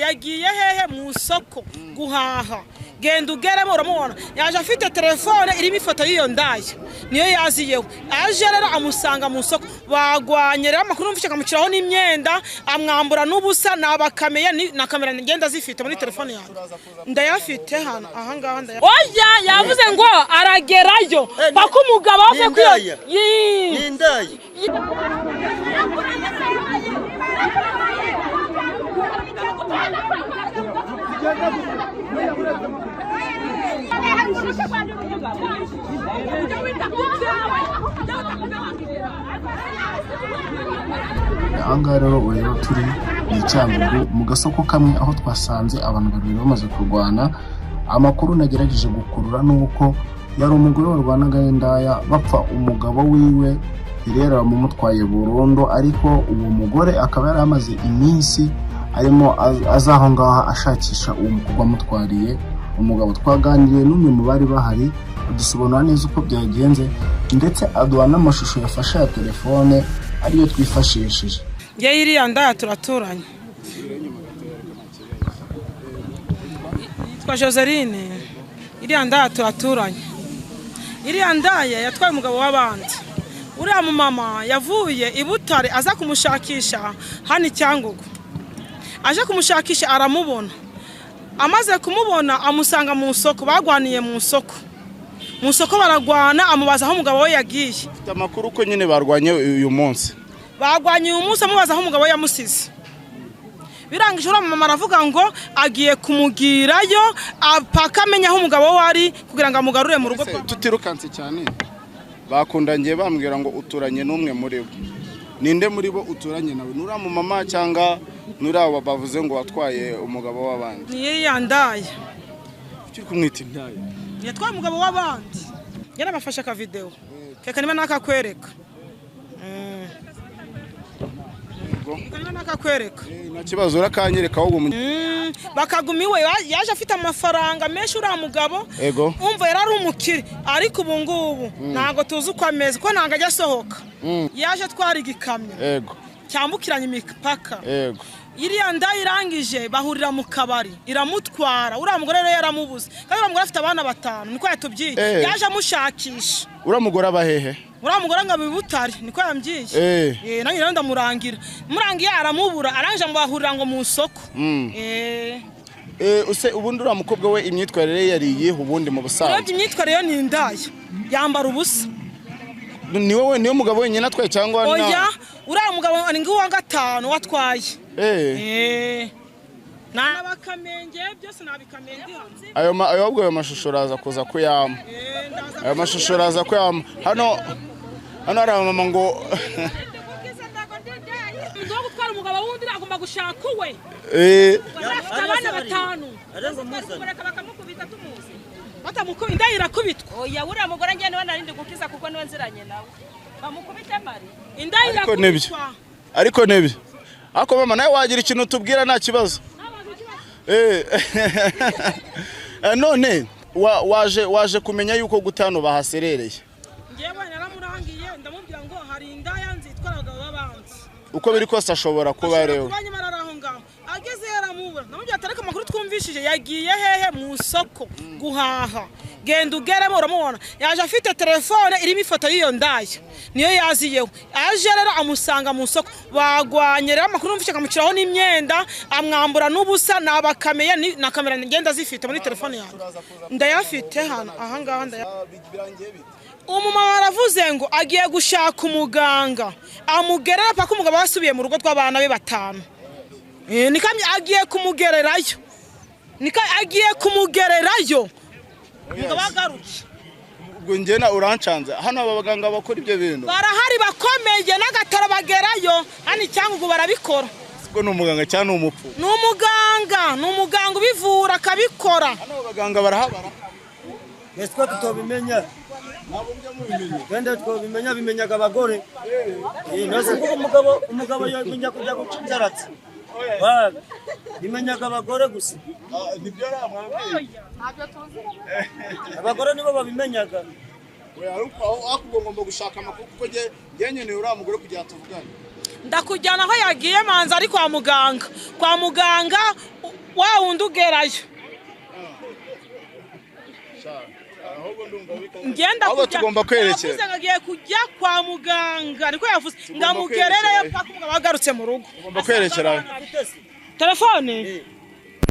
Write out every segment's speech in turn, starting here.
Yagiye hehe mu soko guhaha, genda ugeremo uramubona yaje afite telefone irimo ifoto y'iyo ndaya niyo yaziyeho, aje rero amusanga mu soko bagwanye rero amakuru numvise akamukiraho n'imyenda amwambura n'ubusa nabakameye na kamera ngenda zifite muri telefone yanjye ndayafite hano aha ngaha ndaya. Oya yavuze ngo aragerayo paka umugabo ave kwiyo n'indaya. Ahangaha rero ureba turi ni Cyangugu mu gasoko kamwe aho twasanze abantu babiri bamaze kurwana. Amakuru nagerageje gukurura nuko yari umugore warwanaga n'indaya bapfa umugabo wiwe rero bamumutwaye burundu, ariko uwo mugore akaba yari amaze iminsi arimo aza aho ngaho ashakisha uwo mukobwa amutwariye umugabo. Twaganiriye n'umwe mu bari bahari adusobanura neza uko byagenze ndetse aduha n'amashusho yafashe ya telefone ariyo twifashishije. Ngewe iriya ndaya turaturanye yitwa Joseline, iriya ndaya turaturanye, iriya ndaya yatwaye umugabo w'abandi. Uriya mumama yavuye i Butare aza kumushakisha hano i Cyangugu, aje kumushakisha aramubona, amaze kumubona amusanga mu soko, bagwaniye mu soko, mu soko baragwana, amubaza aho umugabo we yagiye. Ufite amakuru ko nyine barwanye uyu munsi? Bagwanye uyu munsi amubaza aho umugabo we yamusize. Birangije uriya mama aravuga ngo agiye kumugirayo apaka amenya aho umugabo we ari kugira ngo amugarure mu rugo. Tutirukanse cyane bakundanye bambwira ngo uturanye n'umwe muri bo. Ninde muri bo uturanye nawe? Nuriya mumama cyangwa nuriya bavuze ngo watwaye umugabo w'abandi? Ni iriya ndaya. Kuki uri kumwita indaya? Yatwaye umugabo w'abandi. Yarabafashe aka video. Keka niba nakakwereka. Keka niba nakakwereka. Nta kibazo urakanyereka ahubwo. Bakaguma iwe, yaje afite amafaranga menshi uriya mugabo. Umva yari ari umukire ariko ubu ngubu ntabwo tuzi uko ameze ko ntabwo ajya asohoka. Yaje atwara igikamyo cyambukiranya imipaka. Iriya ndaya irangije bahurira mu kabari iramutwara, uriya mugore rero yaramubuze kandi uriya mugore afite abana batanu niko yatubwiye. Yaje amushakisha. Uriya mugore aba hehe? Uriya mugore ngo aba i Butare niko yambwiye. Nanjye rero ndamurangira, murangiye aramubura, arangije ngo bahurira ngo mu soko. Use ubundi uriya mukobwa we imyitwarire ye yari iyihe ubundi mu busanzwe? Urebye imyitwarire ye ni indaya, yambara ubusa. Ni wowe niyo mugabo wenyine atwaye cyangwa na? Oya, uriya mugabo ni nguwa gatanu watwaye. N'abakamenge byose nabikamenge hanze. Ayo ahubwo ayo mashusho uraza kuza kuyama. Ayo mashusho uraza kuyama. Hano hano hari abamama ngo ngo gutwara umugabo wundi agomba gushaka uwe. Afite abana batanu. Bakamukubita tumuzi. Batamukubita indaya irakubitwa. Oya uriya mugore njye niwe narindi gukiza kuko niwe nziranye nawe. Bamukubite mari. Indaya irakubitwa. Ariko nibyo. Ako mama nawe wagira ikintu tubwira nta kibazo. None waje kumenya yuko gutano bahaserereye. Ngewe naramurangiye ndamubwira ngo hari indaya nzitwara abagabo b'abandi. Uko biri kose ashobora kuba rero. Ageze yaramubura ndamubwira ati ariko amakuru twumvishije yagiye hehe mu soko guhaha, genda ugeremo uramubona yaje afite telefone irimo ifoto y'iyo ndaya niyo yaziyeho, aje rero amusanga mu soko bagwanye rero amakuru numvise akamukiraho n'imyenda amwambura n'ubusa nabakameye na kamera ngenda zifite muri telefone yanjye ndayafite hano aha ngaha ndaya. Umumama aravuze ngo agiye gushaka umuganga amugerera paka umugabo wasubiye mu rugo rw'abana be batanu. Nikamye agiye kumugererayo. Nika agiye kumugererayo. Umugabo agarutse. Ubwo njye na urancanze hano aba baganga bakora ibyo bintu. Barahari bakomeye n'agataro bagerayo hano Cyangugu barabikora. Ubwo ni umuganga cyane umupfu? Ni umuganga, ni umuganga ubivura akabikora. Hano abaganga barahabara. Ese tutobimenya. Wenda twobimenya bimenyaga abagore. Nose kuko umugabo yagumya kujya guca inzaratsi. Bimenyaga abagore gusa. Nibyo ramwambwiye. Abagore nibo babimenyaga. Oya, ariko aho ngomba gushaka amakuru kuko njye nkeneye uriya mugore kugira tuvugane. Ndakujyana aho yagiye manza ari kwa muganga. Kwa muganga wa wundi ugerayo. Ngenda ahubwo tugomba kwerekera. Yavuze ngo agiye kujya kwa muganga, niko yavuze, ngamugerereyo paka umugabo agarutse mu rugo. Tugomba kwerekera. Telefone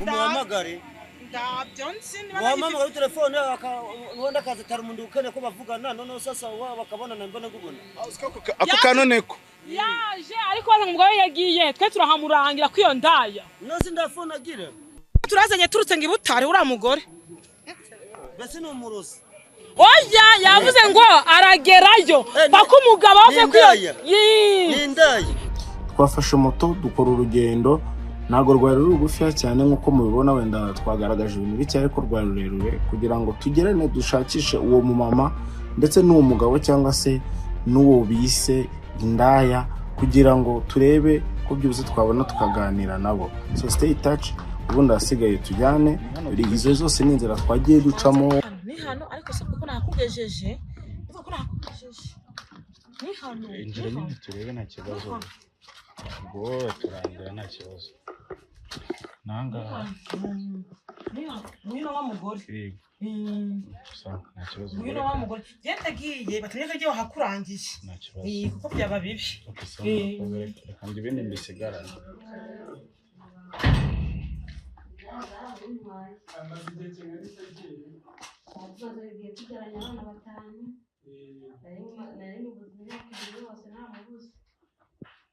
umuhamagare. Ndabyo nzi niba Muhamagare telefone wenda akaza atari umuntu ukeneye ko bavugana, noneho sasa wa bakabonana mbona ngubona. Ako kanoneko yaje ariko baza ngo umugabo we yagiye, twe turahamurangira ko iyo ndaya. Nose ndafone agira. Turazanye turutse ngo ibutare uriya mugore. Mbese ni umurozi. Oya, yavuze ngo aragerayo paka umugabo ave ku iyo. Ni indaya. Twafashe moto dukora urugendo, ntabwo rwari rugufiya cyane nk'uko mubibona, wenda twagaragaje ibintu bike ariko rwari rurerure kugira ngo tugerane dushakishe uwo mumama ndetse n'uwo mugabo cyangwa se n'uwo bise indaya, kugira ngo turebe ko byibuze twabona tukaganira nabo. So stay touch, ubundi ahasigaye tujyane. Izo zose ni inzira twagiye ducamo. Ni hano ariko se kuko nakugejeje, kuko nakugejeje ni hano. Injira nyine turebe, nta kibazo. Ubwo turangira nta kibazo. Nangaha. Ngwino wa mugore. Yego. Nta kibazo. Ngwino wa mugore. Yendagiye batumye ko agiye wahakurangiye. Nta kibazo. Kuko byaba bibi. Reka ngo ibindi mbisigarane.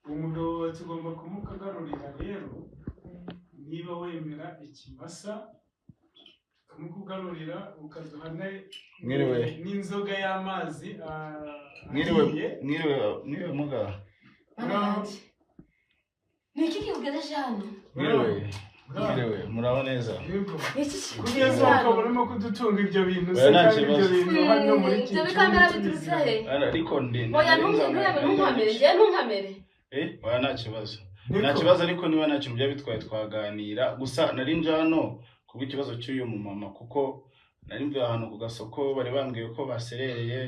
Umugabo tugomba kumukagarurira rero, niba wemera ikimasa tukamukugarurira ukaduha n'inzoga y'amazi. Mwiriwe mwiriwe muga. Niki kikugejeje hano? Mwiriwe mwiriwe, muraho neza. Kugeza ukaba urimo kudutunga ibyo bintu se, kandi ibyo bintu hano muri iki ibyo bikamera biturutse he? Ariko ndi oya, ntunkamere njye, ntunkamere. Oya nta kibazo. Nta kibazo, ariko niba nta kintu byaba bitwaye twaganira. Gusa nari nje hano kubw'ikibazo cy'uyu mumama, kuko nari mvuye ahantu ku gasoko bari bambwiye ko baserereye.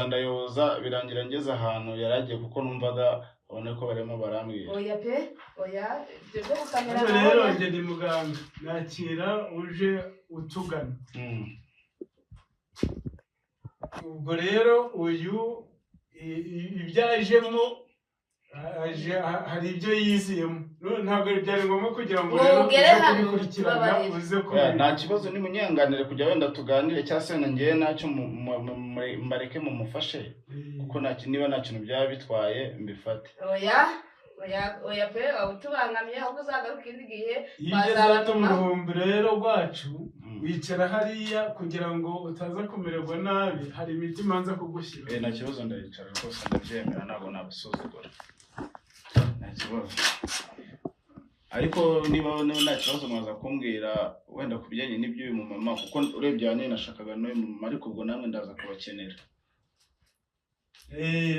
Ndayoboza birangira ngeze ahantu yari agiye, kuko numvaga abona ko barimo barambwira. Oya pe, oya ibyo byo gukamera. Rero njye ni muganga, nakira uje utugana. Ubwo rero uyu ibyajemo hari ibyo yiziyemo, ntabwo byari ngombwa kugira ngo rero uze kubikurikirana uze kubikora. Nta kibazo, ni munyanganire kujya wenda tuganire, cyangwa se wenda ngewe ntacyo mbareke mumufashe, kuko niba nta kintu byaba bitwaye mbifate. Oya oya oya pe, utubangamiye, ahubwo uzagaruka ikindi gihe. Iyo ugeze hano mu ruhumbi rero rwacu wicara hariya kugira ngo utaza kumererwa nabi, hari imiti imanza kugushyira. Nta kibazo, ndayicara rwose, ndabyemera, ntabwo nabisuzugura. Nta kibazo, ariko niba nta kibazo mwaza kumbwira wenda ku bijyanye n'iby'uyu mumama, kuko urebye ahanini nashakaga n'uyu mumama, ariko ubwo namwe ndaza kubakenera.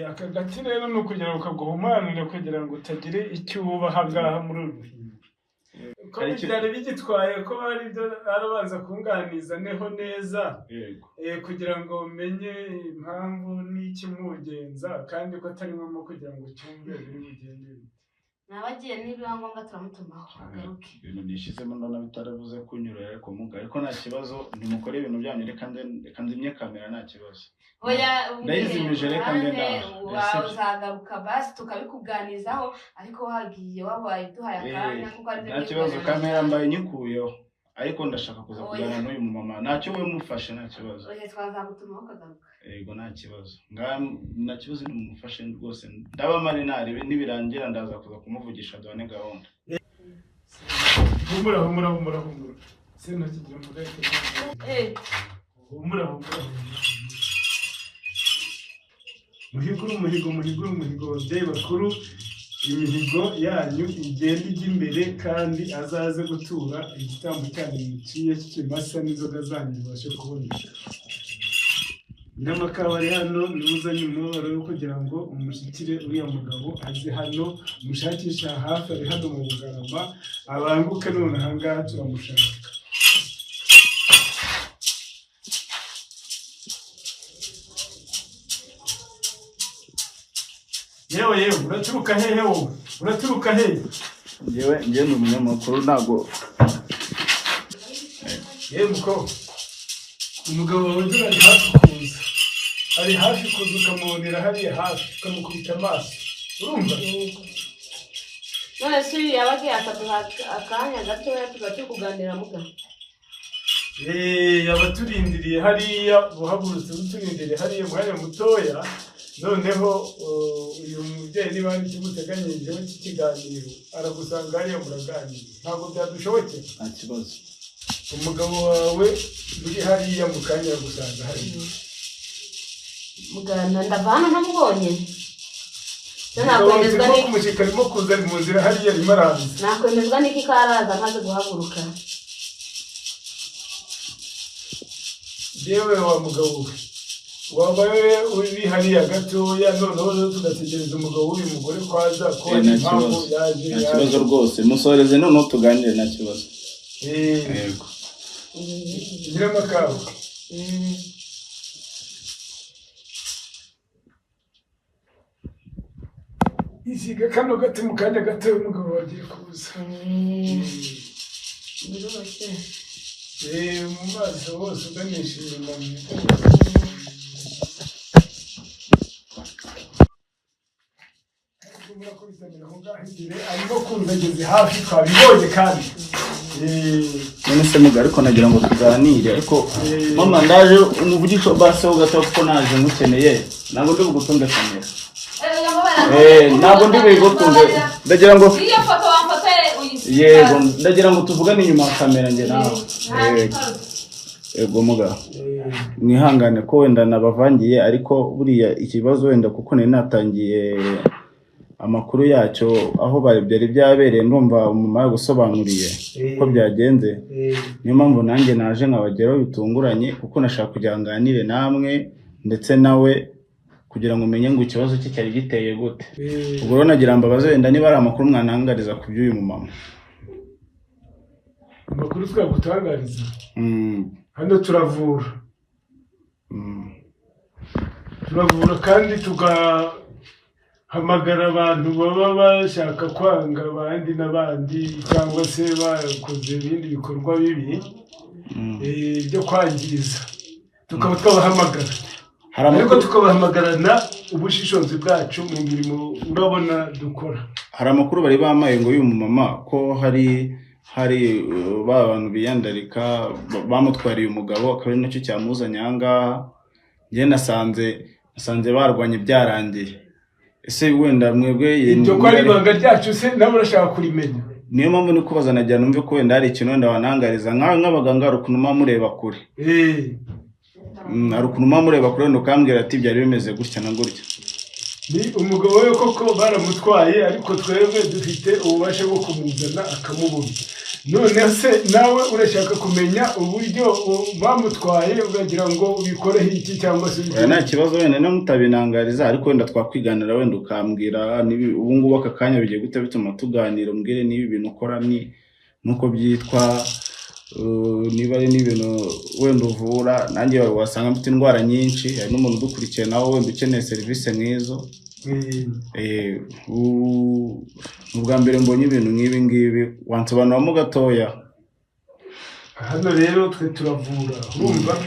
Aka gati rero ni ukugira ngo kaguhumanure kugira ngo utagire icyo uba ngaha muri uru ruhimbi. Ko byari bigitwaye ko hari ibyo arabanza kunganiza neho neza, kugira ngo menye impamvu n'ikimugenza, kandi ko atari ngombwa kugira ngo cyumve biri bugende bite. Nabagiye niba ngombwa turamutumaho agaruke. Ibintu nishyizemo ndabona bitarabuze kunyura, ariko muga, ariko nta kibazo, ntimukore ibintu byanyu, reka nzimye kamera, nta kibazo. Oya ndayizimije, reka mbe ndaho. Uzagaruka basi tukabikuganizaho, ariko wagiye wabaye duhaye akanya kuko ari nta kibazo. Kamera mbaye nyikuyeho, ariko ndashaka kuza kuganira n'uyu mumama, ntacyo we mufashe, nta kibazo. Oya twazagutumaho ukagaruka. Yego nta kibazo, nta kibazo, nimumufashe rwose, ndaba mari narebe nibirangira ndaza kuza kumuvugisha duhane gahunda. Humura humura humura humura, sinakigira umugahita. Humura humura muhigure umuhigo, muhigure umuhigo, babyeyi bakuru, imihigo yanyu igenda ijya imbere, kandi azaze gutura igitambo cyanyu muciye cy'ikimasa n'inzoga zanyu zibashe kuboneka. N'amakaba ari hano, niba uzanye umubabaro wo kugira ngo umushyikire uriya mugabo aze hano, umushakisha hafi, ari hano mu Bugarama, abanguke none aha ngaha turamushaka. Yewe yewe, uraturuka hehe wowe? Uraturuka hehe? Njyewe ni umunyamakuru ntabwo. Yewe mukobwa, umugabo wawe dore ari hafi kuza, ari hafi kuza, ukamubonera hariya hafi, ukamukubita amaso, urumva? None se uyu yaba agiye akaduha akanya gatoya tuba turi kuganira muga? Abaturindiriye hariya, buhagurutse buturindiriye hariya umwanya mutoya. Noneho uyu mubyeyi niba hari ikimuteganyirijeho cy'ikiganiro aragusanga hariya muraganira, ntabwo byadushobokera. Nta kibazo. Umugabo wawe uri hariya mu kanya aragusanga hariya. Mugana ndava hano ntamubonye. Kumushyika arimo kuza, ari mu nzira hariya arimo araza. Nakwemezwa n'iki ko araza amaze guhaguruka? Yewe wa mugabo we, waba uri hariya gatoya, noneho tugategereza umugabo w'uyu mugore ko aza, ko hari impamvu yaje. Nta kibazo rwose, musoreze noneho tuganire, nta kibazo. Yego. Nyiramakawa. Isiga kano gato mu kanya gato umugabo wagiye kuza. Biroroshye. Mu maso hose uganisha inyuma. Arimo kuza ageze hafi, twabibonye kandi. None se muga, ariko nagira ngo tuganire, ariko mama ndaje umuvugisho basi ho gato kuko naje ngukeneye, ntabwo ndi bugutunge kamera. Ntabwo ndi bugutunge, ndagira ngo iyo foto wamfotoye uyisiga. Yego, ndagira ngo tuvugane inyuma ya kamera njye nawe. Yego muga, mwihangane ko wenda nabavangiye, ariko buriya ikibazo wenda kuko nari natangiye amakuru yacyo aho byari byabereye, ndumva umumama yagusobanuriye uko byagenze. Niyo mpamvu nanjye naje nkabageraho bitunguranye, kuko nashaka kugira ngo nganire namwe ndetse nawe kugira ngo umenye ngo ikibazo cye cyari giteye gute. Ubwo rero nagira mbabaze wenda niba ari amakuru mwanangariza ku by'uyu mumama. Amakuru twagutangariza hano turavura, turavura kandi tugahamagara abantu baba bashaka kwanga abandi n'abandi, cyangwa se bakoze ibindi bikorwa bibi byo kwangiza, tukaba twabahamagara, ariko tukabahamagarana ubushishozi bwacu mu mirimo urabona dukora. Hari amakuru bari bamaye ngo uyu mumama ko hari ba bantu biyandarika bamutwariye umugabo, akaba ari nacyo cyamuzanye aha ngaha. Njye nasanze barwanye byarangiye. Ese wenda mwebwe ibyo ko ari ibanga ryacu se nawe urashaka kurimenya? Niyo mpamvu ni kubaza nagira numve ko wenda hari ikintu wenda wanangariza nk'abaganga, hari ukuntu muba mureba kure. Hari ukuntu muba mureba kure wenda ukambwira ati byari bimeze gutya na gutya. Ni umugabo we koko baramutwaye, ariko twebwe dufite ububasha bwo kumuzana akamubona. None se nawe urashaka kumenya uburyo bamutwaye ukagira ngo ubikoreho iki cyangwa se? Nta kibazo wenda no mutabinangariza, ariko wenda twakwiganira wenda ukambwira ubu ngubu aka kanya bigiye gute bituma tuganira, umbwire niba ibintu ukora ni nuko byitwa, niba ari n'ibintu wenda uvura. Nanjye wasanga mfite indwara nyinshi, hari n'umuntu udukurikiye nawe wenda ukeneye serivisi nk'izo. Ubwa mbere mbonye ibintu nk'ibi ngibi, wansobanuramo gatoya? Hano rero twe turavura, urumva,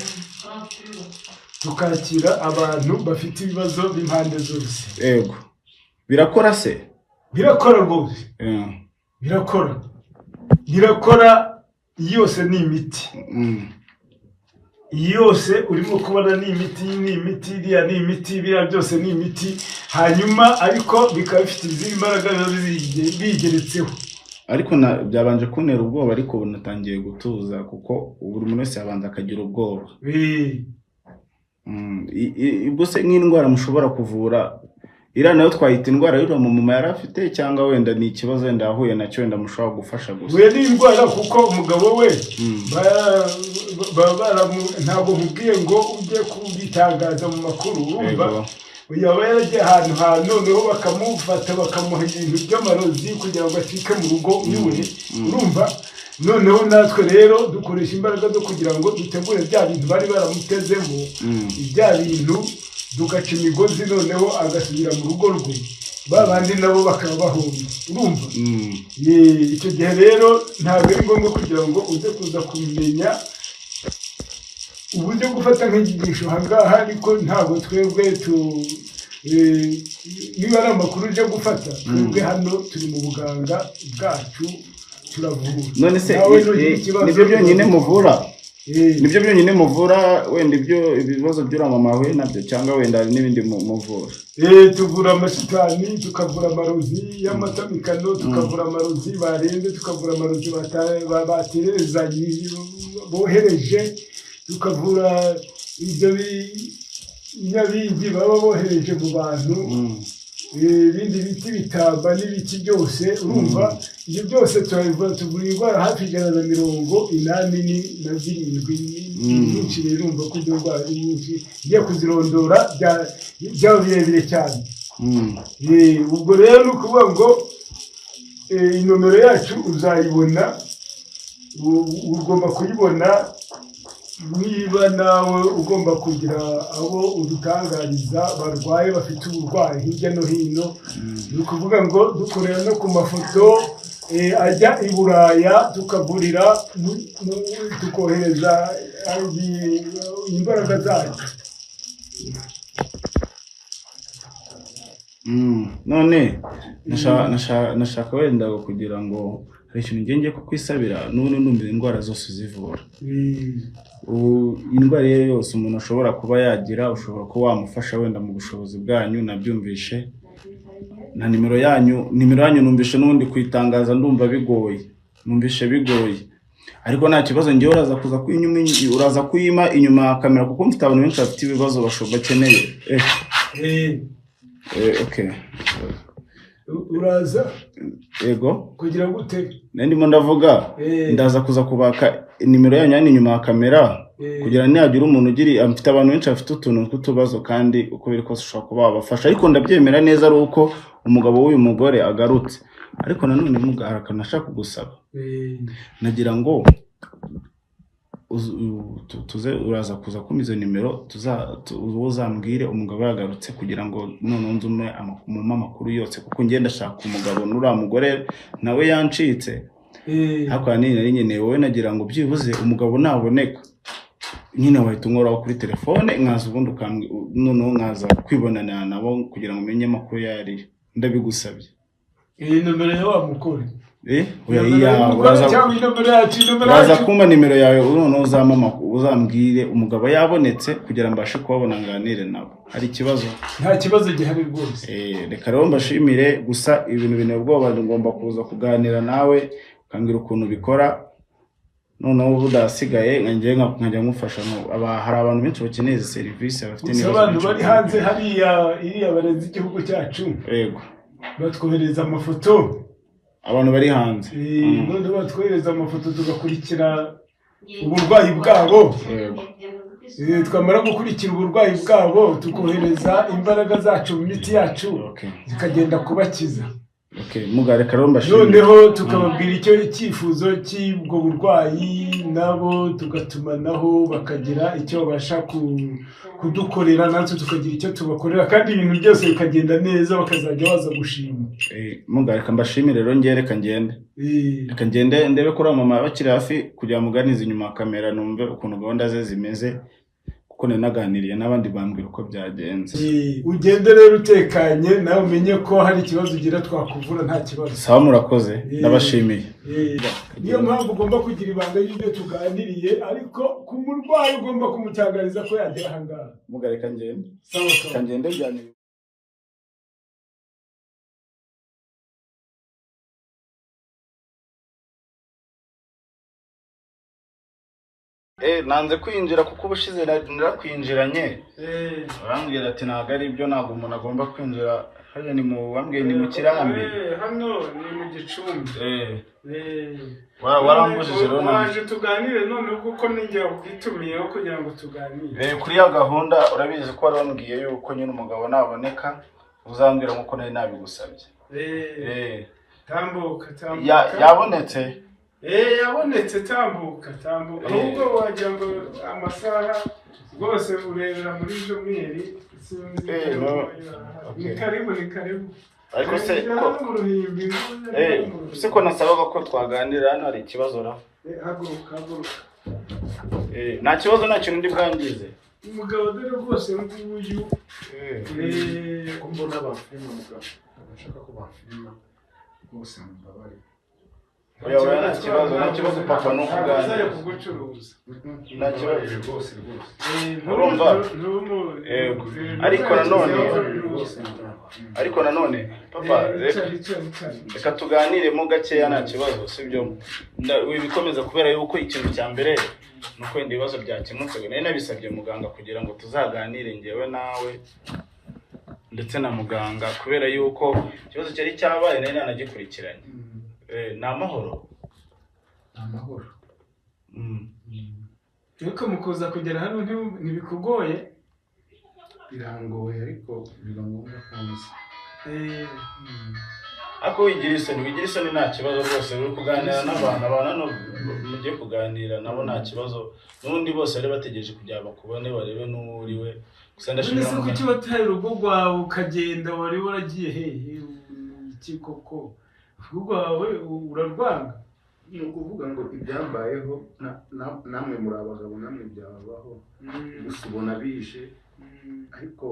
tukakira abantu bafite ibibazo b'impande zose. Yego, birakora se? Birakora rwose, birakora, birakora. Yose ni imiti, yose urimo kubona ni imiti, ni imiti, iriya ni imiti, biriya byose ni imiti. Hanyuma ariko bikaba bifite izindi mbaraga bigeretseho. Ariko byabanje kuntera ubwoba, ariko ubu natangiye gutuza kuko buri muntu wese yabanza akagira ubwoba. Ubwo se nk'indwara mushobora kuvura, iriya nayo twayita indwara y'uriya mumama yari afite, cyangwa wenda ni ikibazo wenda yahuye nacyo wenda mushobora gufasha gusa? We ni indwara kuko umugabo we ntabwo nkubwiye ngo ujye kubitangaza mu makuru, urumva, yaba yaragiye ahantu hantu noneho bakamufata bakamuha ibintu by'amarozi kugira ngo acike mu rugo iwe, urumva. Noneho natwe rero dukoresha imbaraga zo kugira ngo dutegure bya bintu bari baramutezemo, bya bintu dugaca imigozi, noneho agasubira mu rugo rwe. Ba bandi nabo bakaba bahunga, urumva? Icyo gihe rero ntabwo ari ngombwa kugira ngo uze kuza kumenya uburyo gufata nk'inyigisho ahangaha, ariko ntabwo twebwe niba ari amakuru uje gufata, twebwe hano turi mu buganga bwacu turavura. None se nibyo byonyine muvura? Nibyo byonyine muvura wenda ibyo ibibazo by'uriya mama wahuye nabyo, cyangwa wenda hari n'ibindi muvura? Tuvura amashitani, tukavura amarozi y'amatamikano, tukavura amarozi barenze, tukavura amarozi baterezanye bohereje, tukavura ibyo binyabingi baba bohereje mu bantu, ibindi biti bitamba n'ibiki byose, urumva? Ibyo byose turabivura, tuvura indwara hafi 187 nyinshi. Rero urumva ko izo ndwara ari nyinshi, ngiye kuzirondora byaba birebire cyane. Ubwo rero ni ukuvuga ngo inomero yacu uzayibona, ugomba kuyibona niba nawe ugomba kugira abo udutangariza barwaye bafite uburwayi hirya no hino. Ni ukuvuga ngo dukorera no ku mafoto ajya i Buraya, tukagurira, tukohereza imbaraga zacu. None nashaka wenda kugira ngo hari ikintu ngiye kukwisabira, n'ubundi ndumva indwara zose uzivura. Ubu indwara iyo yose umuntu ashobora kuba yagira, ushobora kuba wamufasha wenda mu bushobozi bwanyu, nabyumvishe. Na nimero yanyu numvishe n'ubundi kuyitangaza ndumva bigoye, numvishe bigoye, ariko nta kibazo. Ngewe uraza kuza kuyinyuma, uraza kuyima inyuma ya kamera, kuko mfite abantu benshi bafite ibibazo bakeneye. Okay. Uraza yego kugira gute? Ndimo ndavuga ndaza kuza kubaka nimero yanyu yani inyuma ya kamera, kugira nihagira umuntu ugiri, mfite abantu benshi bafite utuntu tw'utubazo, kandi uko biri kose ushobora kuba wabafasha. Ariko ndabyemera neza ari uko umugabo w'uyu mugore agarutse. Ariko nanone mugaharakana nashaka kugusaba, nagira ngo tuze, uraza kuza kumpa izo nimero, uzambwire umugabo yagarutse, kugira ngo noneho nzume mu amakuru yose, kuko ngenda ndashaka umugabo n'uriya mugore nawe yancitse. Ariko ahanini nari nkeneye wowe, nagira ngo byibuze umugabo naboneka nyine wahita unkoraho kuri telefone, nkaza ubundi noneho nkaza kwibonana nabo kugira ngo umenye amakuru yariyo. Ndabigusabye. Iyi nomero ya wa mugore? Uraza kumpa nimero yawe, noneho uzambwire umugabo yabonetse, kugira mbashe kubabona nganire nabo. Hari ikibazo? Nta kibazo gihari rwose. Reka rero mbashimire, gusa ibintu binteye ubwoba, ngomba kuza kuganira nawe ukambwira ukuntu bikora, noneho ubu udasigaye nkajya ngufasha. Hari abantu benshi bakeneye izi serivisi, bafite n'ibibazo. Abantu bari hanze hariya iriya barenze igihugu cyacu, yego, batwohereza amafoto. Abantu bari hanze noneho batwohereza amafoto tugakurikira uburwayi bwabo. Twamara gukurikira uburwayi bwabo tukohereza imbaraga zacu mu miti yacu zikagenda kubakiza. Noneho tukababwira icyo icyifuzo cy'ubwo burwayi, nabo tugatumanaho bakagira icyo babasha kudukorera, natwe tukagira icyo tubakorera, kandi ibintu byose bikagenda neza, bakazajya baza gushima. Reka mbashimire rero, ngewe reka ngende, reka ngende ndebe ko uriya mama bakiri hafi, kugira muganize inyuma ya kamera numve ukuntu gahunda ze zimeze, kuko nari naganiriye n'abandi bambwira uko byagenze. Ugende rero utekanye, nawe umenye ko hari ikibazo ugira twakuvura nta kibazo. Sawa, murakoze, ndabashimiye. Niyo mpamvu ugomba kugira ibanga ry'ibyo tuganiriye, ariko ku murwayi ugomba kumutangariza ko yagera aha ngaha. Mugareka ngende. Sawa sawa. Reka ngende byane. Nanze kwinjira kuko ubushize narakwinjiranye, urambwira ati ntabwo ari ibyo, ntabwo umuntu agomba kwinjira hano. Ni mu wambwiye ni mu kirambi, hano ni mu gicumbi. Warambujije rero, waje tuganire none kuko ninjye wakwitumiyeho kugira ngo tuganire kuri ya gahunda. Urabizi ko wari wambwiye yuko nyine umugabo naboneka uzambwira nkuko nari nabigusabye. Tambuka tambuka. Yabonetse? Yabonetse, tambuka tambuka. Ahubwo wagira ngo amasaha rwose urebera muri jomweri. Ni karibu, ni karibu. Ariko se ko se ko nasabaga ko twaganira hano hari ikibazo ra? Haguruka haguruka. Nta kibazo, nta kintu ndi bwangize. Umugabo dore rwose nguyu. Ko mbona bamfilima mugabo, abashaka ko bamfilima rwose mubabare. Oya oya, nta kibazo, nta kibazo papa, ni ukuganira. Kugucuruza. Nta kibazo rwose rwose. Urumva? Ariko nanone, ariko nanone papa, reka tuganiremo gakeya, nta kibazo, sibyo? Wibikomeza kubera yuko ikintu cya mbere nuko wenda ibibazo byakemutse. Nari nabisabye muganga kugira ngo tuzaganire njyewe nawe ndetse na muganga, kubera yuko ikibazo cyari cyabaye nari nanagikurikiranye. Ni amahoro, ni amahoro. Ariko mukuza kugera hano ntibikugoye? Birangoye ariko biba ngombwa kuza. Ariko wigira isoni, wigira isoni, nta kibazo rwose. Uri kuganira n'abantu, abantu hano mugiye kuganira nabo nta kibazo. N'ubundi bose bari bategereje kugira bakubone barebe n'uwo uriwe. Gusa ndashimira muganga. Kuki wataye urugo rwawe ukagenda? Wari waragiye hehe? Iki koko urugo rwawe urarwanga? Ni ukuvuga ngo ibyambayeho namwe muri abagabo, namwe byababaho. Gusa ubona bije, ariko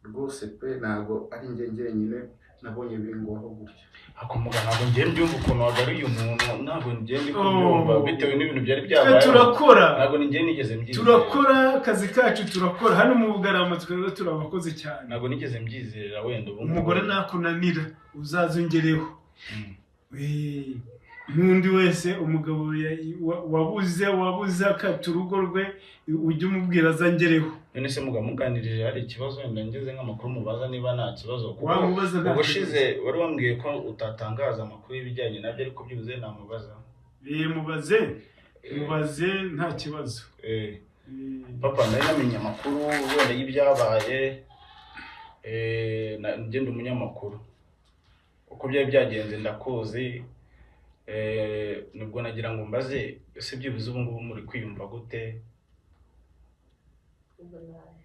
rwose pe ntabwo ari njye njyenyine nabonye bingwaho gutya. Ako muga, ntabwo ngiye mbyumva ukuntu wagaruye umuntu, ntabwo ngiye ndi kubyumva bitewe n'ibintu byari byabaye. Turakora, ntabwo ngiye nigeze mbyizera. Turakora akazi kacu, turakora hano mu Bugarama, twebwe turabakoze cyane. Ntabwo nigeze mbyizera wenda ubu. Umugore nakunanira uzaze ungereho. N'undi wese umugabo wabuze wabuze akata urugo rwe, ujye umubwira azangereho. None se muga muganirije hari ikibazo wenda ngeze nk'amakuru mubaza niba nta kibazo? Kuko ubushize wari wambwiye ko utatangaza amakuru y'ibijyanye nabyo, ariko byibuze namubaza. Mubaze, mubaze nta kibazo. Papa, nari namenye amakuru wenda y'ibyabaye, ngenda umunyamakuru uko byari byagenze ndakuzi. Nibwo nagira ngo mbaze ese byibuze ubu ngubu muri kwiyumva gute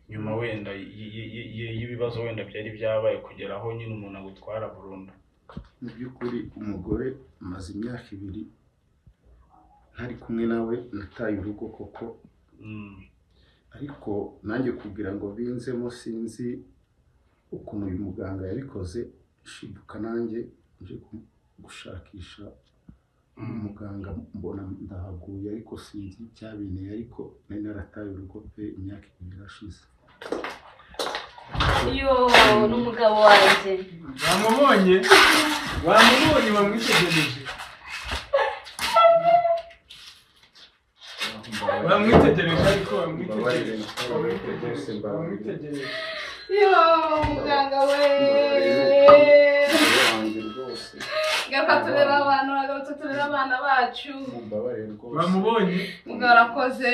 nyuma wenda y'ibibazo wenda byari byabaye kugera aho nyine umuntu agutwara burundu? Mu by'ukuri umugore amaze imyaka 2 ntari kumwe nawe, nataye urugo koko. Ariko nanjye kugira ngo binzemo sinzi ukuntu uyu muganga yabikoze, shiduka nanjye nje gushakisha umuganga mbona ndahaguye, ariko sinzi icyabinteye, ariko nari narataye urugo pe, imyaka 2 irashize. Yo, n'umugabo wanjye bamubonye, bamubonye, bamwitegereje, bamwitegereje, ariko bamwitegereje, bamwitegereje. Yo, muganga we, garuka tureba abantu, garuka tureba abana bacu. Bamubonye, muganga arakoze.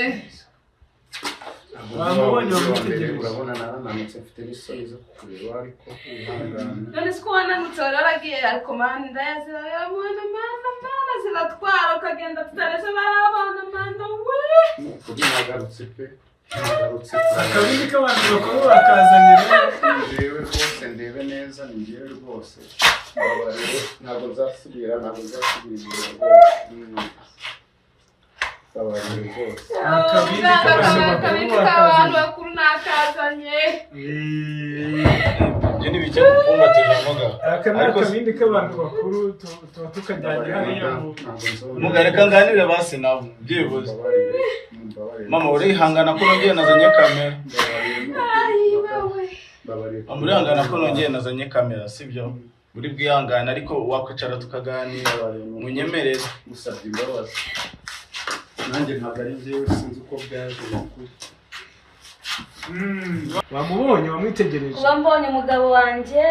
Bamubonye, bamwitegereje. Urabona narananutse, mfite n'isoni zo kukureba, ariko wihangane. None se ko wananutse wari waragiye, ariko mana yazira, mana mana mana ziratwara ukagenda tutareze abana, mana we. Nukuri nagarutse pe, nagarutse. Akabindi k'abantu bakuru bakazanye. Ndebe rwose, ndebe neza, ni njyewe rwose. Ntabwo nzasubira, ntabwo nzasubira rwose. Akabindi k'abantu bakuru nakazanye. Ibyo ni bike gupfumbatije muga. Aka ni akabindi k'abantu bakuru tuba tukajyanye hariya. Muga reka nganire basi nabo byibuze. Mama urihangana ko nongeye nazanye kamera. Mama urihangana ko nongeye nazanye kamera, sibyo? Uri bwihangana ariko wakwicara tukaganira, munyemerere. Gusabye imbabazi. Nanjye ntabwo ari njyewe, sinzi uko byaje n'ukuri. Wamubonye, wamwitegereje. Kuba mbonye umugabo wanjye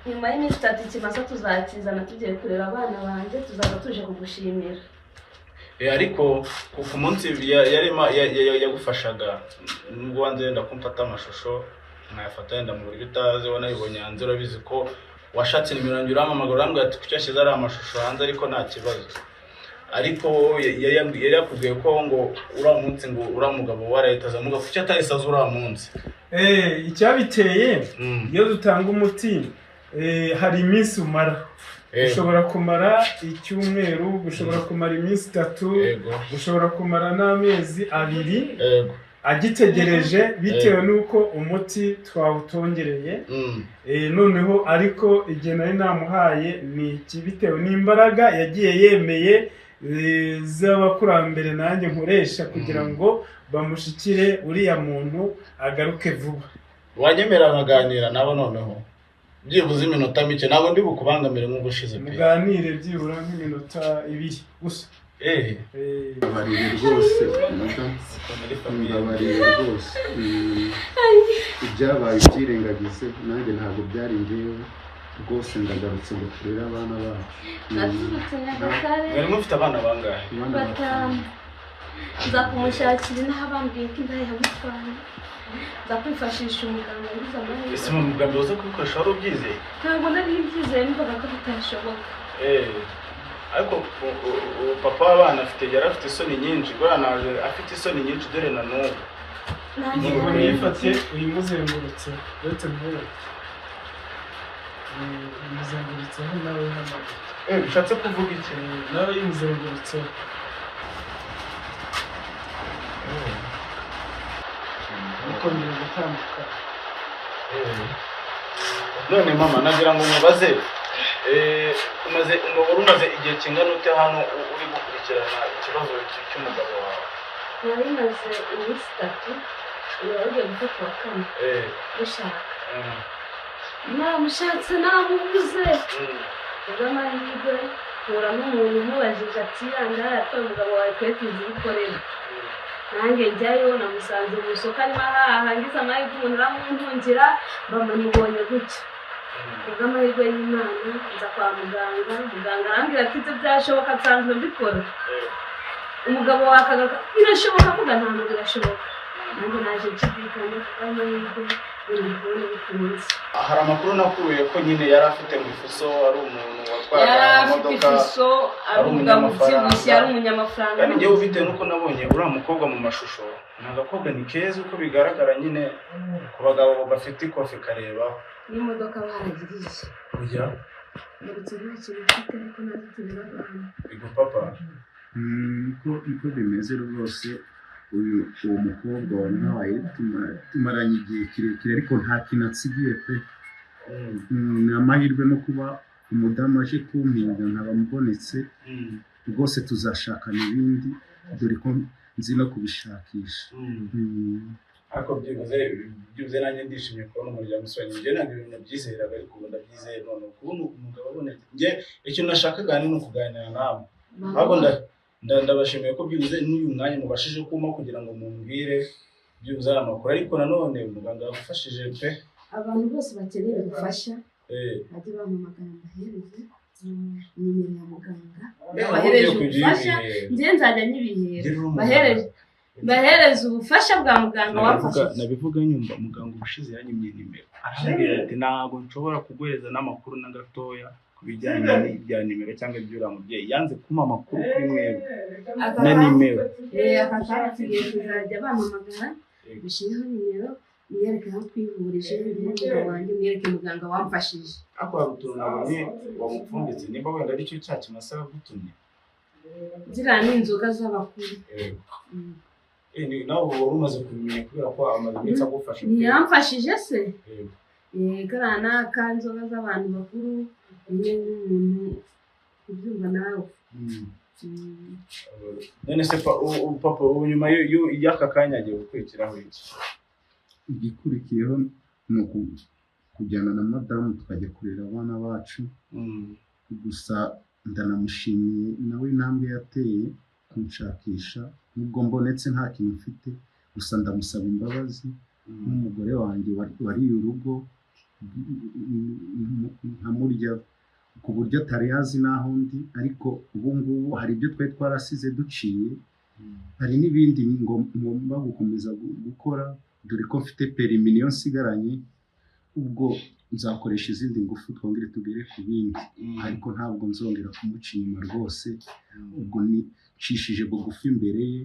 nyuma y'iminsi 3 ikimasa tuzakizana tugiye kureba abana banjye, tuzaza tuje kugushimira. Ariko ku munsi yagufashaga nubwo wanze wenda kumfata amashusho nkayafata wenda mu buryo utazi, wanayibonye hanze, urabizi ko washatse nimero yanjye urampamagara urambwira ati kuki yashyize ari amashusho hanze, ariko nta kibazo. Ariko yari yakubwiye ko ngo uriya munsi ngo uriya mugabo warahita aza, muga kuki atahise aza uriya munsi? Icyabiteye iyo dutanga umuti Hari iminsi umara, ushobora kumara icyumweru, ushobora kumara iminsi 3, ushobora kumara n'amezi 2 agitegereje bitewe n'uko umuti twawutongereye. Noneho ariko igihe nari namuhaye ni iki, bitewe n'imbaraga yagiye yemeye z'abakurambere nanjye nkoresha kugira ngo bamushikire uriya muntu agaruke vuba. Wanyemera nkaganira nabo noneho byibuze iminota mike, ntabwo ndi bukubangamire nk'ubushize pe. Muganire byibura nk'iminota 2 gusa. Mbabarire rwose, mbabarire rwose, ibyabaye byirengagize, nanjye ntabwo byari njyewe rwose, ndagarutse ngo turere abana bacu. Naturutse Nyagatare. Mwari mufite abana bangahe? 5. Nza kumushakira inaha bambwiye ko indaya yamutwaye. Nza kwifashisha umuganga ngize amahirwe. Ese mu muganga uza kubikoresha wari ubyizeye? Ntabwo nari mbyizeye, numvaga ko bitashoboka. Ariko papa w'abana yari afite isoni nyinshi, naje afite isoni nyinshi dore na n'ubu. Ngo nifate uyimuzengurutse, uretse nk'ubu uyimuzengurutseho nawe hano. Bishatse kuvuga iki? Nawe uyimuzengurutseho. Ukongera gutandukana. None mama nagira ngo mubaze, umaze umaze igihe kingana ute hano uri gukurikirana ikibazo cy'umugabo wawe? Nari maze iminsi 3, ugiye gufata uwa 4 gushaka. Namushatse namubuze, ubw'amahirwe mpura n'umuntu umubajije ati yanga yatwaye umugabo wawe twe tuzi ibikorera. Nanjye njyayo namusanze mu isoko arimo ahaha, ngize amahirwe umuntu aramuntungira bamubonye gutya. Kubw'amahirwe y'Imana nza kwa muganga, muganga arambwira ati ibyo byashoboka nsanzwe mbikora. Umugabo wakagaruka birashoboka, mvuga ntabwo birashoboka. Nanjye naje nshidikanya, kubw'amahirwe ndi kubona bikunze. Hari amakuru nakuye ko nyine yari afite mu ifuso, ari umuntu watwaraga amamodoka, ari umugabo ubyibushye, ari umunyamafaranga. Kandi njyewe ufite nuko nabonye uriya mukobwa mu mashusho, ni agakobwa ni keza uko bigaragara nyine ku bagabo bafite ikofi karebaho. N'imodoka baragiriye. Oya. Ngarutse nta kintu mfite ariko nazi turera abana. Ego papa. Niko bimeze rwose. Uyu uwo mukobwa wantwaye tumaranye igihe kirekire ariko nta kintu ansigiye pe. Ni amahirwe no kuba umudamu aje kumpinga nkaba mbonetse, rwose tuzashakana ibindi dore ko nzi no kubishakisha. Ariko byibuze nanjye ndishimye kubona umuryango usubanye. Njye ntabwo ibintu nabyizeraga ariko ubu ndabyizeye none kubona umugabo abonetse. Njye ikintu nashakaga ni ukuganira nawe, ahubwo ndabashimiye ko byibuze n'uyu mwanya mubashije kuma kugira ngo mumbwire byibuze aya makuru, ariko nanone muganga yagufashije pe. Abantu bose bakeneye ubufasha bajye bampamagara mbahereze nimero ya muganga, bahereze ubufasha, njye nzajya nyibihera, bahereze ubufasha bwa muganga wamfashije. Nabivuga nyumva muganga ubushize yanyimye nimero, arambwira ati ntabwo nshobora kuguhereza n'amakuru na gatoya ku bijyanye n'ibya nimero cyangwa iby'uriya mubyeyi, yanze kumpa amakuru kuri mwebwe na nimero. Aka kanya tugiye kuzajya bampamagara dushyireho nimero, mwereke aho twivurije, umugabo wanjye, mwereke muganga wamfashije. Ariko hari utuntu nabonye wamupfunditse, nimba wenda aricyo cya kimasa yagutumye. Ziriya ni inzoga z'abakuru. Nawe wari umaze kubimenya kubera ko amaze iminsi agufasha. Ntiyamfashije se? Kariya ni akanzoga z'abantu bakuru, ni umuntu ubyumva nawe. None se papa, ubu nyuma y'aka kanya agiye gukurikiraho iki? Igikurikiyeho ni kujyana na madamu tukajya kurera abana bacu. Gusa ndanamushimiye nawe intambwe yateye kunshakisha, nubwo mbonetse nta kintu mfite, gusa ndamusaba imbabazi nk'umugore wanjye wariye urugo nkamurya ku buryo atari azi n'aho ndi, ariko ubu ngubu hari ibyo twari twarasize duciye, hari n'ibindi ngomba gukomeza gukora, dore ko mfite perimi niyo nsigaranye, ubwo nzakoresha izindi ngufu twongere tugere ku bindi, ariko ntabwo nzongera kumuca inyuma rwose. Ubwo nicishije bugufi imbere ye,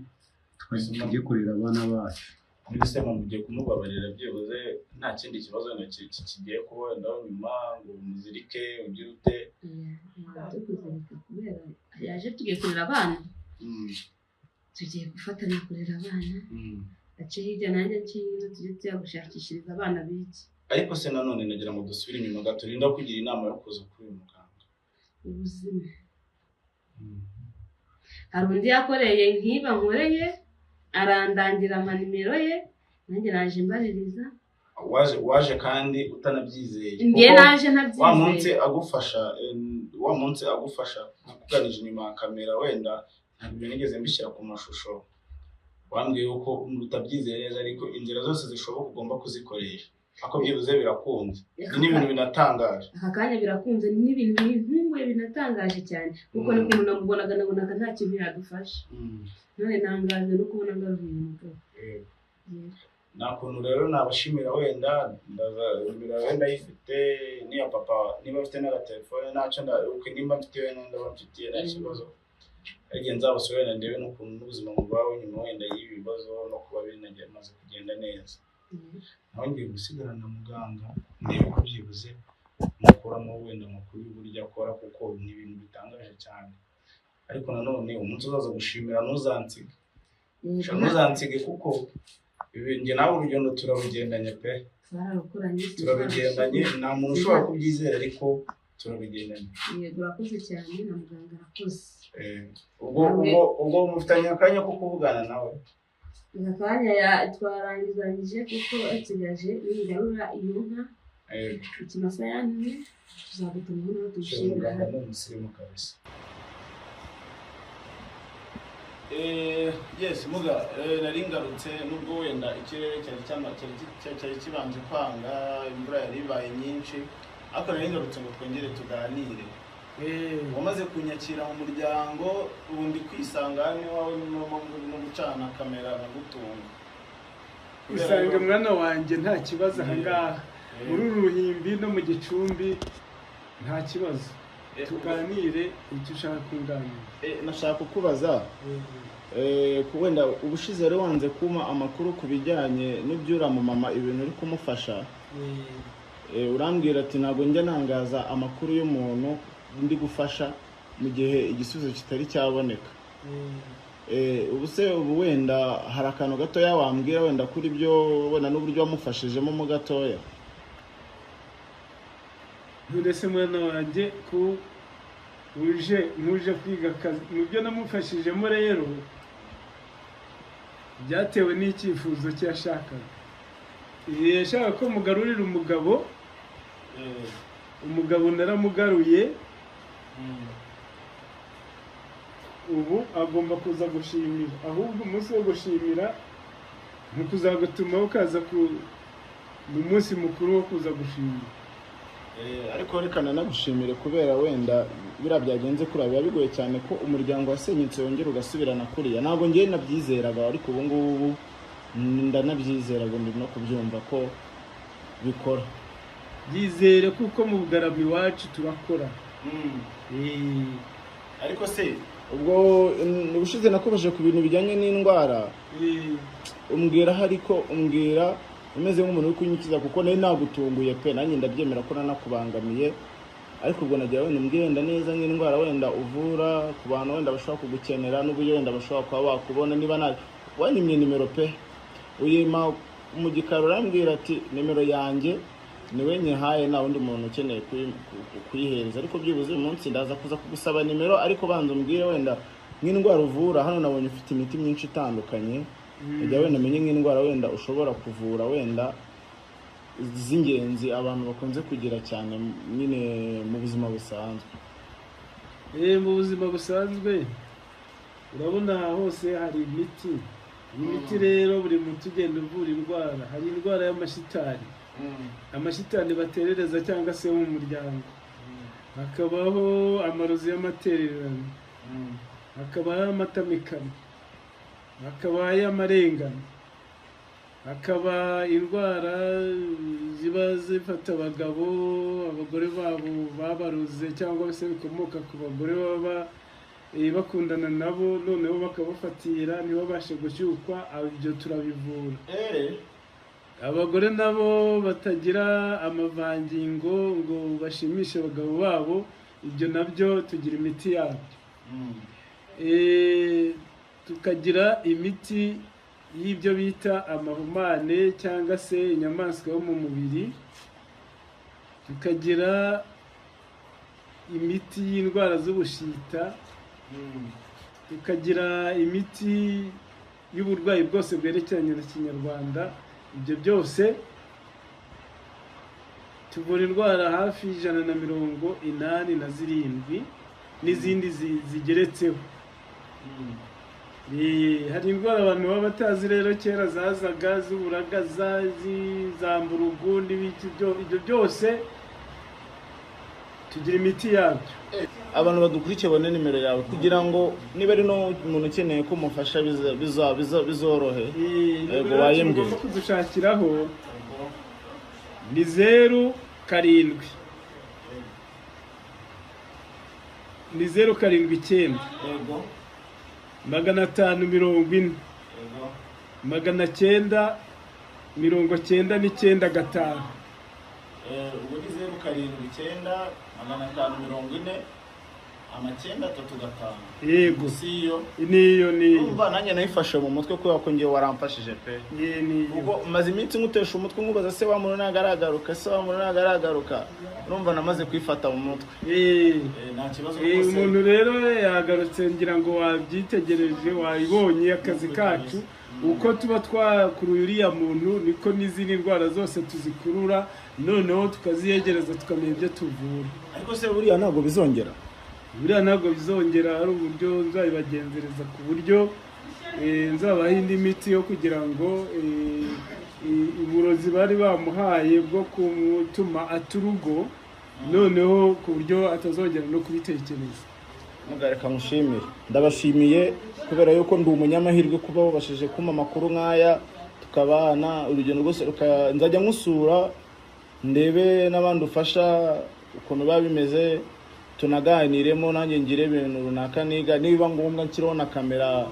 tujye kurera abana bacu. Muri se mugiye kumubabarira byibuze nta kindi kibazo na kigiye kuba wenda nyuma ngo muzirike ugire ute? Tukuzirika kubera yaje tugiye kurera abana, tugiye gufatanya kurera abana, ace hirya nanjye nce hino, tujye tujya gushakishiriza abana biki. Ariko se nanone nagira ngo dusubire inyuma gato, rinda kugira inama yo kuza kuri uyu muganga. Ubuzima hari undi yakoreye nkiba nkoreye arandangira ama nimero ye, nanjye naje mbaririza. Waje kandi utanabyizeye. Njye naje ntabyizeye. Wa munsi agufasha nakuganije inyuma ya kamera, wenda ntabwo nigeze mbishyira ku mashusho, wambwiye uko utabyizeye neza, ariko inzira zose zishoboka ugomba kuzikoresha, ako byibuze birakunze. Ni ibintu binatangaje aka kanya, birakunze, ni ibintu bintunguye binatangaje cyane, kuko n'ukuntu namubonaga nabonaga nta kintu yadufasha, none ntangajwe no kubona ngaruye umugabo. Nta kuntu rero nabashimira, wenda ndazamira wenda yifite niya papa, niba afite n'agatelefone ntacyo, nimba mfite wenda ndaba mfitiye nta kibazo, ariko nzabasura wenda ndebe n'ukuntu n'ubuzima bubaho nyuma wenda y'ibi bibazo no kuba binamaze kugenda neza. Naho ngiye gusigarana na muganga ndebe ko byibuze mukuramo wenda amakuru y'uburyo akora, kuko ni ibintu bitangaje cyane. Ariko nanone umunsi uzaza gushimira ntuzansige, ntuzansige, kuko njye nawe urugendo turarugendanye pe, turarugendanye, nta muntu ushobora kubyizera ariko turarugendanye. Yego urakoze cyane na muganga arakoze. Ubwo mufitanye akanya ko kuvugana nawe? Aka kanya twarangizanyije kuko asigaje ningarura iyo nka ikimasa yantumye, tuzagutumaho nawe tugushimira. Muganga ni umusirimu kabisa. Yes muga, nari ngarutse nubwo wenda ikirere cyari kibanje kwanga, imvura yari ibaye nyinshi, ariko nari ngarutse ngo twongere tuganire. Wamaze kunyakira mu muryango, ubu ndi kwisanga hano iwawe no gucana kamera nagutunga. Usanga mwana wanjye nta kibazo aha ngaha muri uru ruhimbi no mu gicumbi nta kibazo, tuganire icyo ushaka kunganira. Nashaka kukubaza wenda ubushize rero wanze kuma amakuru ku bijyanye n'ibyura mu mama, ibintu uri kumufasha, urambwira ati ntabwo njya nangaza amakuru y'umuntu ndi gufasha mu gihe igisubizo kitari cyaboneka. Ubu se ubu wenda hari akantu gatoya wambwira wenda kuri byo, wenda n'uburyo wamufashijemo mo gatoya? Ndetse mwana wanjye ko uje muje kwiga akazi, mu byo namufashijemo rero byatewe n'icyifuzo cye yashakaga. Yashaka ko mugarurira umugabo, umugabo naramugaruye, ubu agomba kuza gushimira. Ahubwo umunsi wo gushimira ni ukuzagutuma ukaza mu munsi mukuru wo kuza gushimira. Ariko reka nanagushimire kubera wenda biriya byagenze kuriya biba bigoye cyane ko umuryango wasenyutse wongera ugasubirana kuriya. Ntabwo ngewe nabyizeraga, ariko ubu ngubu ndanabyizeraga, ndi no kubyumva ko bikora. Byizere kuko mu Bugarama iwacu turakora. Ariko se ubwo ubushize nakubajije ku bintu bijyanye n'indwara, umbwira ariko umbwira umeze nk'umuntu uri kunyikiza, kuko nari nagutunguye pe, nanjye ndabyemera ko nanakubangamiye, ariko ubwo nagira wenda umbwire wenda neza nk'indwara wenda uvura ku bantu wenda bashobora kugukenera n'uburyo wenda bashobora kuba bakubona. Niba nawe wanyimye nimero pe, uyima mu gikari urambwira ati nimero yanjye niwe nyihaye, nta wundi muntu ukeneye kuyihereza, ariko byibuze uyu munsi ndaza kuza kugusaba nimero, ariko banza umbwire wenda nk'indwara uvura. Hano nabonye ufite imiti myinshi itandukanye, ujya wenda umenye nk'indwara wenda ushobora kuvura wenda z'ingenzi abantu bakunze kugira cyane nyine mu buzima busanzwe. Mu buzima busanzwe urabona hose hari imiti. Imiti rero buri muti ugenda uvura indwara. Hari indwara y'amashitani, amashitani baterereza cyangwa se mu muryango, hakabaho amarozi y'amatererano, hakabaho amatamikano, hakabaho ay'amarengano, hakaba indwara ziba zifata abagabo, abagore babo babaruze cyangwa se bikomoka ku bagore baba bakundana nabo noneho bakabafatira ntibabashe gushyukwa, ibyo turabivura. Abagore nabo batagira amavangingo ngo bashimishe abagabo babo, ibyo nabyo tugira imiti yabyo. Tukagira imiti y'ibyo bita amahumane cyangwa se inyamaswa yo mu mubiri, tukagira imiti y'indwara z'ubushita, tukagira imiti y'uburwayi bwose bwerekeranye na kinyarwanda. Ibyo byose tuvura indwara hafi 187 n'izindi zigeretseho. Hari indwara abantu baba batazi rero kera zazaga z'uburagaza, z'amburugu n'ibiki, ibyo byose tugira imiti yabyo. Abantu badukurikiye babone nimero yawe kugira ngo niba ari no umuntu ukeneye ko umufasha bizorohe. Yego, wayimbwiye. Ugomba kudushakiraho ni 07 ni 079 540 995. Ubu ni 079 540 935. Yego, siyo niyo niyo. Umva nanjye nayifashe mu mutwe kubera ko ngiye waramfashije pe. Ubwo maze iminsi nkutesha umutwe nkubaza se wa muntu ntagaragaruka, se wa muntu ntagaragaruka, urumva namaze kwifata mu mutwe. Nta kibazo rwose. Umuntu rero yagarutse, ngira ngo wabyitegereje, wabibonye akazi kacu uko tuba twakuruye uriya muntu niko n'izindi ndwara zose tuzikurura, noneho tukaziyegereza tukamenya ibyo tuvura. Ariko se buriya ntabwo bizongera? Buriya ntabwo bizongera, ari uburyo nzabibagenzereza ku buryo nzabaha indi miti yo kugira ngo uburozi bari bamuhaye bwo kumutuma ata urugo, noneho ku buryo atazongera no kubitekereza. Mugareka mushimire, ndabashimiye kubera yuko ndi umunyamahirwe kuba wabashije kumpa amakuru nk'aya, tukabana urugendo rwose, nzajya nkusura ndebe n'abandi ufasha ukuntu biba bimeze, tunaganiremo nanjye ngire ibintu runaka niga, niba ngombwa nshyiraho na kamera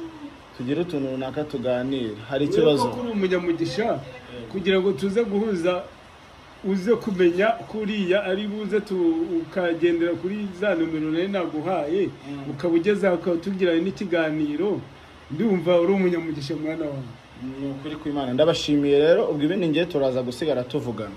tugire utuntu runaka tuganire. Hari ikibazo kuri umunyamugisha kugira ngo tuze guhuza, uze kumenya kuriya ari buze, ukagendera kuri za nomero nari naguhaye, ukaba ugeze aho ukaba n'ikiganiro. Ndumva uri umunyamugisha mwana wawe. Ni ukuri kw'Imana, ndabashimiye rero. Ubwo ibindi ngiye turaza gusigara tuvugana.